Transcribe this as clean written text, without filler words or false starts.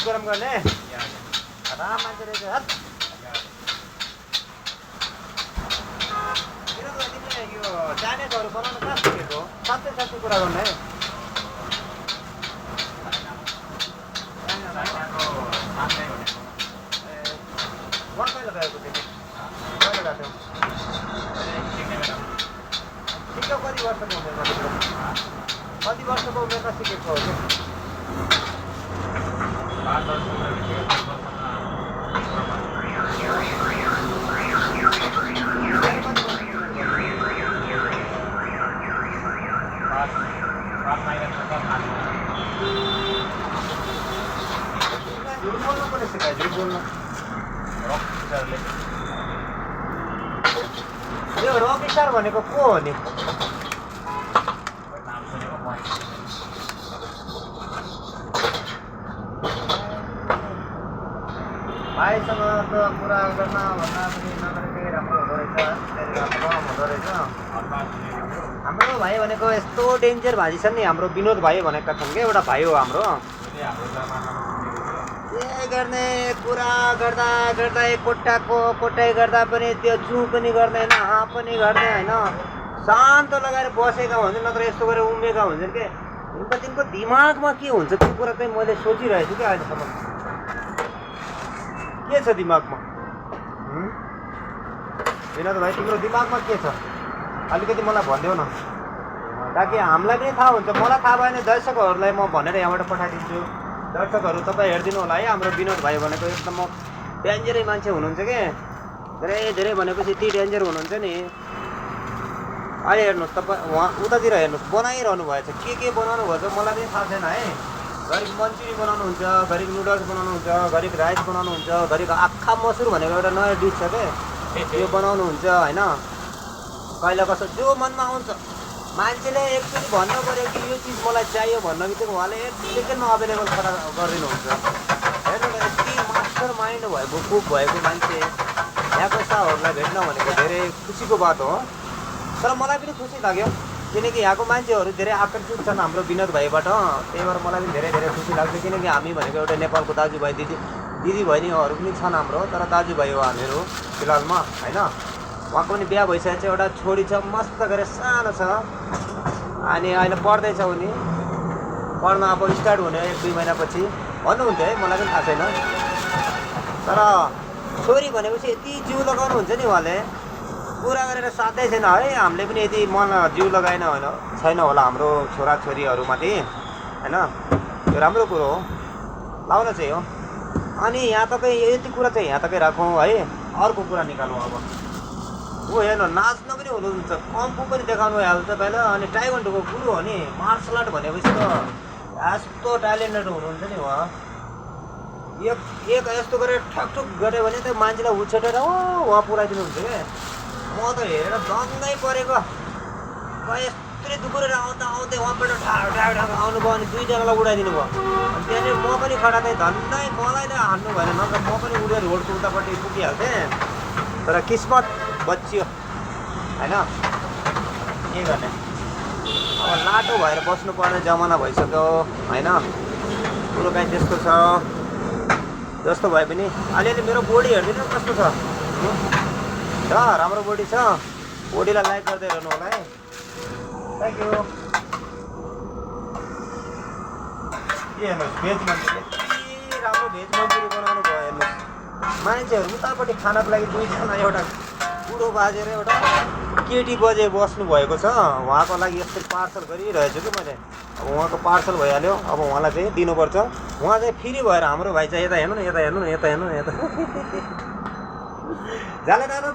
गरम गर्ने राम मान्छे रहेछ हत तिमीले यो चाइनिजहरू बनाउनु कहाँ सिकेको साँच्चै साँच्चै कुरा गर्ने है वहाँ कहिले गएको तिमी कहिले गएको सिक्यौ कति वर्षको उमेरमा तिम्रो कति वर्षको उमेरमा सिकेको हो झुट बोल्नु पनि सिकायो झुट बोल्नु यो रकी स्टार भनेको को हो नि भाइसँग त कुरा गर्न भन्दा पनि नगरेकै राम्रो हुँदो रहेछ हुँदो रहेछ हाम्रो भाइ भनेको यस्तो डेन्जर भाइ छ नि हाम्रो विनोद भाइ भनेका छन् क्या एउटा भाइ हो हाम्रो के गर्ने कुरा गर्दा गर्दा कोट्टाइ गर्दा पनि त्यो चु पनि गर्दैन हाँ पनि गर्दैन होइन शान्त लगाएर बसेका हुन्छन् नत्र यस्तो गरेर उम्मेका हुन्छन् के तिनको दिमागमा के हुन्छ त्यो कुरा चाहिँ मैले सोचिरहेको छु क्या अहिलेसम्म के छ दिमागमा विनोद भाइ तिम्रो दिमागमा के छ अलिकति मलाई भनिदेऊ न ताकि हामीलाई पनि थाहा हुन्छ मलाई थाहा भएन दर्शकहरूलाई म भनेर यहाँबाट पठाइदिन्छु दर्शकहरू तपाईँ हेरिदिनु होला है हाम्रो विनोद भाइ भनेको एकदम डेन्जरै मान्छे हुनुहुन्छ के धेरै धेरै भनेपछि यति डेन्जर हुनुहुन्छ नि अहिले हेर्नुहोस् तपाईँ उहाँ उतातिर हेर्नुहोस् बनाइरहनु भएछ के बनाउनु भएछ मलाई पनि थाहा छैन है घरि मन्चुरी बनाउनुहुन्छ घरि नुडल्स बनाउनुहुन्छ घरि राइस बनाउनुहुन्छ घरि आँखा मसुर भनेको एउटा नयाँ डिस छ क्या यो बनाउनुहुन्छ होइन कहिले कसो जो मनमा आउँछ मान्छेले एकचोटि भन्नु पऱ्यो कि यो चिज मलाई चाहियो भन्न बित्तिकै उहाँले एक सेकेन्डमा अभाइलेबल गरिदिनुहुन्छ हेर्नु न यति मास्टर माइन्ड भएको कुक भएको मान्छे यहाँको साहरूलाई भेट्न भनेको धेरै खुसीको बात हो तर मलाई पनि खुसी लाग्यो किनकि यहाँको मान्छेहरू धेरै आकर्षित छन् हाम्रो विनोद भाइबाट त्यही भएर मलाई पनि धेरै धेरै खुसी लाग्छ किनकि हामी भनेको एउटा नेपालको दाजुभाइ दिदी बहिनीहरू पनि छन् हाम्रो तर दाजुभाइ हो हामीहरू फिलहालमा होइन उहाँको पनि बिहा भइसकेको छ एउटा छोरी छ मस्त गरेर सानो छ अनि अहिले पढ्दैछ उनी पढ्न अब स्टार्ट हुने 1-2 महिनापछि भन्नुहुन्थ्यो है मलाई पनि थाहा छैन तर छोरी भनेपछि यति जिउ लगाउनुहुन्छ नि उहाँले कुरा गरेर साध्यै छैन है हामीले पनि यदि मन जिउ लगाएन छैन होला हाम्रो छोराछोरीहरूमाथि होइन त्यो राम्रो कुरो हो लाउन चाहिँ हो अनि यहाँ तपाईँ यति कुरा चाहिँ यहाँ तपाईँ राखौँ है अर्को कुरा निकालौँ अब ऊ हेर्नु नाच्न पनि हुनुहुन्छ कम्पू पनि देखाउनु भइहाल्छ पहिला अनि टाइगन्डोको गुरु हो नि मार्सल आर्ट भनेपछि त यस्तो ट्यालेन्टेड हुनुहुन्छ नि उहाँ एक यस्तो गरेर ठकठुक गऱ्यो भने त मान्छेलाई उछेटेर उहाँ पुऱ्याइदिनुहुन्छ क्या म त हेरेर दङ्गै परेको यत्रो दुकुरेर आउँदा आउँदै उहाँबाट ठाक आउनुभयो अनि 2 जनालाई उडाइदिनु भयो अनि त्यहाँनिर म पनि खडा थिएँ झन्डै मलाई नै हान्नु भएन नत्र म पनि उडेर रोडको उतापट्टि पुगिहाल्थेँ तर किस्मत बचियो होइन के गर्ने अब लाटो भएर बस्नुपर्ने जमाना भइसक्यो होइन कुरो काहीँ त्यस्तो छ जस्तो भए पनि अलिअलि मेरो बोडी हेरिदिनु कस्तो छ राम्रो बोडी छ बोडीलाई लाइक गर्दै रहनु होला है थ्याङ्क यू के हेर्नुहोस् भेज मन्चुरी यति राम्रो भेज मन्चुरी बनाउनु भयो हेर्नुहोस् मान्छेहरू उतापट्टि खानको लागि 2 जना एउटा बुढो बाजेर एउटा केटी बजे बस्नु भएको छ उहाँको लागि यसरी पार्सल गरिरहेछु कि मैले अब उहाँको पार्सल भइहाल्यो अब उहाँलाई चाहिँ दिनुपर्छ उहाँ चाहिँ फ्री भएर हाम्रो भाइ चाहिँ यता हेर्नु न यता हेर्नु न यता हेर्नु न यता जाले दादा